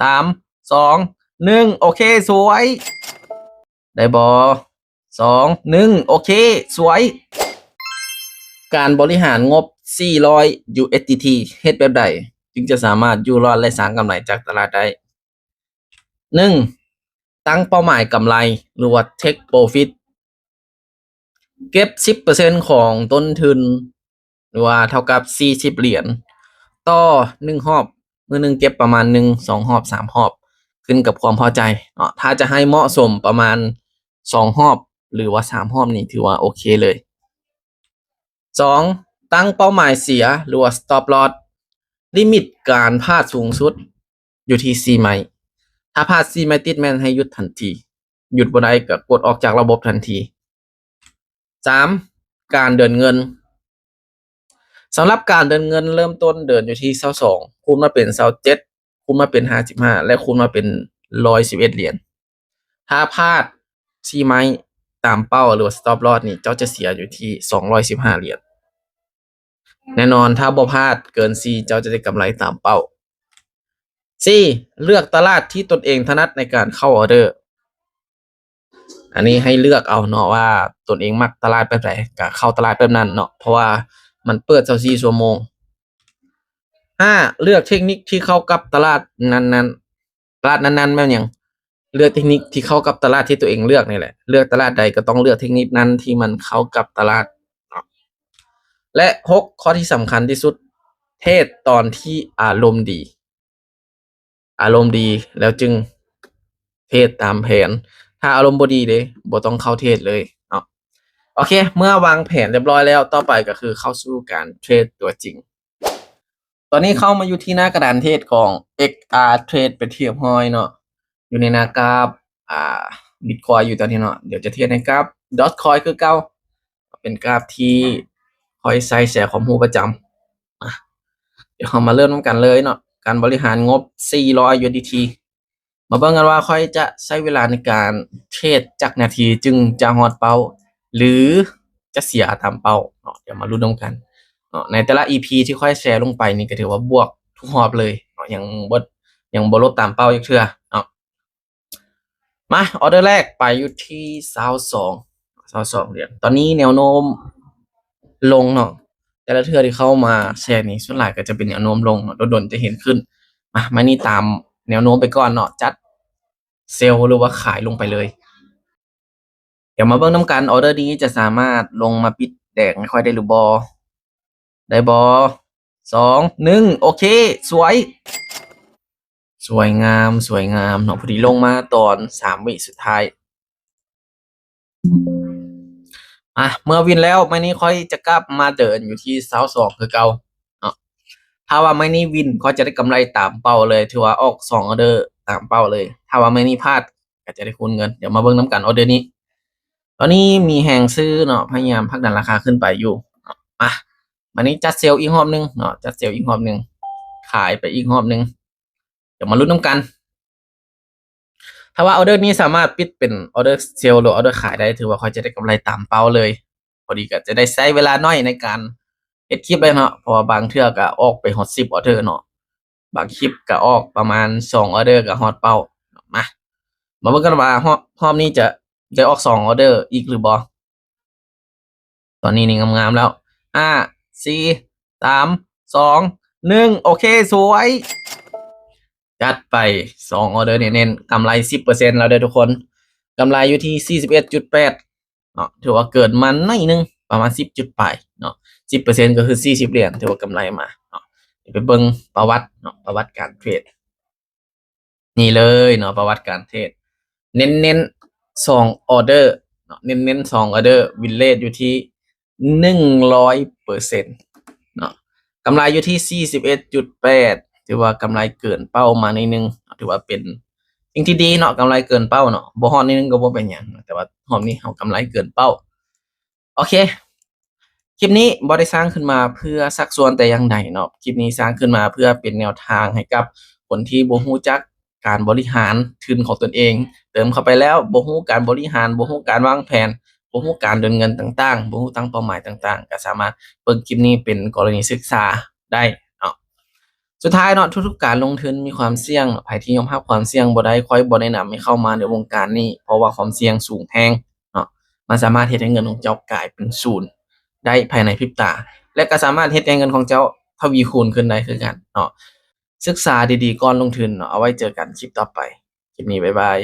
ສາມ ສອງ ໜຶ່ງ ໂອເຄ ສວຍ ໄດ້ບໍ່? ສອງ ໜຶ່ງ ໂອເຄ ສວຍ. ການບໍລິຫານງົບສີ່ຮ້ອຍ USDT ເຮັດແບບໃດຈຶ່ງຈະສາມາດຢູ່ລອດ ແລະ ສ້າງກຳໄລຈາກຕະຫຼາດໄດ້? ໜຶ່ງ ຕັ້ງເປົ້າໝາຍກຳໄລ ຫຼືວ່າ take profit ເກັບສິບເປີເຊັນຂອງຕົ້ນທຶນ ຫຼືວ່າເທົ່າກັບສີ່ສິບຫຼຽນຕໍ່ໜຶ່ງຮອບ. ມື້ໜຶ່ງເກັບປະມານໜຶ່ງ ສອງຮອບ ສາມຮອບ ຂຶ້ນກັບຄວາມພໍໃຈເນາະ. ຖ້າຈະໃຫ້ເໝາະສົມປະມານສອງຮອບ ຫຼືວ່າສາມຮອບນີ້ ຖືວ່າໂອເຄເລີຍ. ສອງ ຕັ້ງເປົ້າໝາຍເສຍ ຫຼືວ່າ stop loss ລິມິດການພາດສູງສຸດຢູ່ທີ່ສີ່ໄມ້. ຖ້າພາດສີ່ໄມ້ຕິດແມ່ນໃຫ້ຢຸດທັນທີ. ຢຸດບໍ່ໄດ້ກໍກົດອອກຈາກລະບົບທັນທີ. ສາມ ການເດີນເງິນ. ສຳລັບການເດີນເງິນເລີ່ມຕົ້ນເດີນຢູ່ທີ່ຊາວສອງ ຄູນມາເປັນຊາວເຈັດ ຄູນມາເປັນຫ້າສິບຫ້າ ແລະ ຄູນມາເປັນຮ້ອຍສິບເອັດຫຼຽນ. ຖ້າພາດສີ່ໄມ້ຕາມເປົ້າ ຫຼືວ່າ stop loss ນີ້ ເຈົ້າຈະເສຍຢູ່ທີ່ສອງຮ້ອຍສິບຫ້າຫຼຽນ. ແນ່ນອນ ຖ້າບໍ່ພາດເກີນສີ່ ເຈົ້າຈະໄດ້ກຳໄລຕາມເປົ້າ. ສີ່ ເລືອກຕະຫຼາດທີ່ຕົນເອງຖະໜັດໃນການເຂົ້າອອເດີ. ອັນນີ້ໃຫ້ເລືອກເອົາເນາະວ່າຕົນເອງມັກຕະຫຼາດແບບໃດ ກະເຂົ້າຕະຫຼາດແບບນັ້ນເນາະ ເພາະວ່າມັນເປີດຊາວສີ່ຊົ່ວໂມງ. ຫ້າ ເລືອກເທັກນິກທີ່ເຂົ້າກັບຕະຫຼາດນັ້ນໆ. ຕະຫຼາດນັ້ນໆ ແມ່ນຫຍັງ? ເລືອກເທັກນິກທີ່ເຂົ້າກັບຕະຫຼາດທີ່ຕົວເອງເລືອກນີ້ແຫຼະ. ເລືອກຕະຫຼາດໃດກໍຕ້ອງເລືອກເທັກນິກນັ້ນທີ່ມັນເຂົ້າກັບຕະຫຼາດເນາະ. ແລະ ຫົກ ຂໍ້ທີ່ສຳຄັນທີ່ສຸດ ເທຣດຕອນທີ່ອາລົມດີ. ອາລົມດີແລ້ວຈຶ່ງເທຣດຕາມແຜນ. ຖ້າອາລົມບໍ່ດີເດ້ ບໍ່ຕ້ອງເຂົ້າເທຣດເລີຍເນາະ. ໂອເຄ ເມື່ອວາງແຜນຮຽບຮ້ອຍແລ້ວ ຕໍ່ໄປກໍຄືເຂົ້າສູ່ການເທຣດຕົວຈິງ. ຕອນນີ້ເຂົ້າມາຢູ່ທີ່ໜ້າກະດານເທຣດຂອງ XR Trade ເປັນທີ່ຮຽບຮ້ອຍເນາະ. ຢູ່ໃນໜ້າກາບ ອ່າ Bitcoin ຢູ່ຕອນນີ້ເນາະ. ດຽວຈະເທຣດໃນກາບ Dogecoin ຄືເກົ່າ. ເປັນກາບທີ່ຂ້ອຍໃຊ້ແຊຄວາມຮູ້ປະຈຳ. ມາ ດຽວເຮົາມາເລີ່ມນຳກັນເລີຍເນາະ. ການບໍລິຫານງົບສີ່ຮ້ອຍ USDT. ມາເບິ່ງກັນວ່າຂ້ອຍຈະໃຊ້ເວລາໃນການເທຣດຈັກນາທີຈຶ່ງຈະຮອດເປົ້າ ຫຼື ຈະເສຍຕາມເປົ້າເນາະ. ດຽວມາລຸ້ນນຳກັນເນາະ. ໃນແຕ່ລະ EP ທີ່ຂ້ອຍແຊລົງໄປນີ້ກໍຖືວ່າບວກທຸກຮອບເລີຍເນາະ. ຍັງບໍ່ ຍັງບໍ່ລົດຕາມເປົ້າຈັກເທື່ອເນາະ. ມາ ອອເດີແລກໄປຢູ່ທີ່ຊາວສອງ ຊາວສອງຫຼຽນ. ຕອນນີ້ແນວໂນ້ມລົງເນາະ. ແຕ່ລະເທື່ອທີ່ເຂົ້າມາແຊນີ້ ສ່ວນຫຼາຍກໍຈະເປັນແນວໂນ້ມລົງເນາະ. ດົນໆ ຈະເຫັນຂຶ້ນ. ມາ ໄມ້ນີ້ຕາມແນວໂນ້ມໄປກ່ອນເນາະ. ຈັດເຊວ ຫຼືວ່າຂາຍລົງໄປເລີຍ. ດຽວມາເບິ່ງນຳກັນ ອອເດີນີ້ຈະສາມາດລົງມາປິດແດງໃຫ້ຂ້ອຍໄດ້ຫຼືບໍ່? ໄດ້ບໍ່? ສອງ ໜຶ່ງ ໂອເຄ ສວຍ ສວຍງາມ ສວຍງາມເນາະ. ພໍດີລົງມາຕອນສາມວິສຸດທ້າຍ. ອ່ະ ເມື່ອວິນແລ້ວ ໄມ້ນີ້ຂ້ອຍຈະກັບມາເດີນຢູ່ທີ່ຊາວສອງຄືເກົ່າເນາະ. ຖ້າວ່າໄມ້ນີ້ວິນ ຂ້ອຍຈະໄດ້ກຳໄລຕາມເປົ້າເລີຍ ຖືວ່າອອກສອງອອເດີຕາມເປົ້າເລີຍ. ຖ້າວ່າໄມ້ນີ້ພາດ ກໍຈະໄດ້ຄູນເງິນ. ດຽວມາເບິ່ງນຳກັນອອເດີນີ້. ຕອນນີ້ມີແຮງຊື້ເນາະ ພະຍາຍາມຜັກດັນລາຄາຂຶ້ນໄປຢູ່. ມາ ມານີ້ຈັດເຊວອີກຮອບໜຶ່ງເນາະ ຈັດເຊວອີກຮອບໜຶ່ງ ຂາຍໄປອີກຮອບໜຶ່ງ. ດຽວມາລຸ້ນນຳກັນ. ຖ້າວ່າອອເດີນີ້ສາມາດປິດເປັນອອເດີເຊວ ຫຼື ອອເດີຂາຍໄດ້ ຖືວ່າຂ້ອຍຈະໄດ້ກຳໄລຕາມເປົ້າເລີຍ. ພໍດີກໍຈະໄດ້ໃຊ້ເວລາໜ້ອຍໃນການເຮັດຄລິບເລີຍເນາະ ເພາະວ່າບາງເທື່ອກໍອອກໄປຮອດສິບອອເດີເນາະ. ບາງຄລິບກໍອອກປະມານສອງອອເດີກໍຮອດເປົ້າ. ມາ ມາເບິ່ງກັນວ່າຮອບ ຮອບນີ້ຈະໄດ້ອອກສອງອອເດີອີກຫຼືບໍ່? ຕອນນີ້ນີ້ງາມໆແລ້ວ. ຫ້າ ສີ່ ສາມ ສອງ ໜຶ່ງ ໂອເຄ ສວຍ. ຈັດໄປສອງອອເດີເນັ້ນໆ ກຳໄລສິບເປີເຊັນແລ້ວເດີທຸກຄົນ. ກຳໄລຢູ່ທີ່ສີ່ສິບເອັດຈຸດແປດ ເນາະ ຖືວ່າເກີນມາໜ້ອຍໜຶ່ງ ປະມານສິບຈຸດປາຍເນາະ. ສິບເປີເຊັນກໍຄືສີ່ສິບຫຼຽນ ຖືວ່າກຳໄລມາເນາະ. ໄປເບິ່ງປະຫວັດເນາະ ປະຫວັດການເທຣດ ນີ້ເລີຍເນາະ ປະຫວັດການເທຣດ ເນັ້ນໆສອງອອເດີເນາະ ເນັ້ນໆສອງອອເດີ ວິນເຣດຢູ່ທີ່ໜຶ່ງຮ້ອຍເປີເຊັນເນາະ. ກຳໄລຢູ່ທີ່ສີ່ສິບເອັດຈຸດແປດ ຖືວ່າກຳໄລເກີນເປົ້າມາໜ້ອຍໜຶ່ງ ຖືວ່າເປັນ ສິ່ງທີ່ດີເນາະ ກຳໄລເກີນເປົ້າເນາະ. ບໍ່ຮອດໜ້ອຍໜຶ່ງກໍບໍ່ເປັນຫຍັງ ແຕ່ວ່າຮອບນີ້ເຮົາກຳໄລເກີນເປົ້າ. ໂອເຄ ຄລິບນີ້ບໍ່ໄດ້ສ້າງຂຶ້ນມາເພື່ອຊັກຊວນແຕ່ຢ່າງໃດເນາະ. ຄລິບນີ້ສ້າງຂຶ້ນມາເພື່ອເປັນແນວທາງໃຫ້ກັບຄົນທີ່ບໍ່ຮູ້ຈັກການບໍລິຫານທຶນຂອງຕົນເອງ, ເຕີມເຂົ້າໄປແລ້ວບໍ່ຮູ້ການບໍລິຫານ, ບໍ່ຮູ້ການວາງແຜນ, ບໍ່ຮູ້ການເດີນເງິນຕ່າງໆ, ບໍ່ຮູ້ຕັ້ງເປົ້າໝາຍຕ່າງໆ, ກໍສາມາດເບິ່ງຄລິບນີ້ເປັນກໍລະນີສຶກສາໄດ້ເນາະ. ສຸດທ້າຍເນາະ ທຸກໆການລົງທຶນມີຄວາມສ່ຽງເນາະ ໃຜທີ່ຍອມຮັບຄວາມສ່ຽງບໍ່ໄດ້ ຂ້ອຍບໍ່ແນະນຳໃຫ້ເຂົ້າມາໃນວົງການນີ້ ເພາະວ່າຄວາມສ່ຽງສູງແຮງເນາະ ມັນສາມາດເຮັດໃຫ້ເງິນຂອງເຈົ້າກາຍເປັນສູນໄດ້ພາຍໃນພິບຕາ ແລະກໍສາມາດເຮັດໃຫ້ເງິນຂອງເຈົ້າທະວີຄູນຂຶ້ນໄດ້ຄືກັນເນາະ. ສຶກສາດີໆກ່ອນລົງທຶນເນາະ. ເອົາໄວ້ເຈີກັນຄລິບຕໍ່ໄປ. ຄລິບນີ້ ບາຍບາຍ.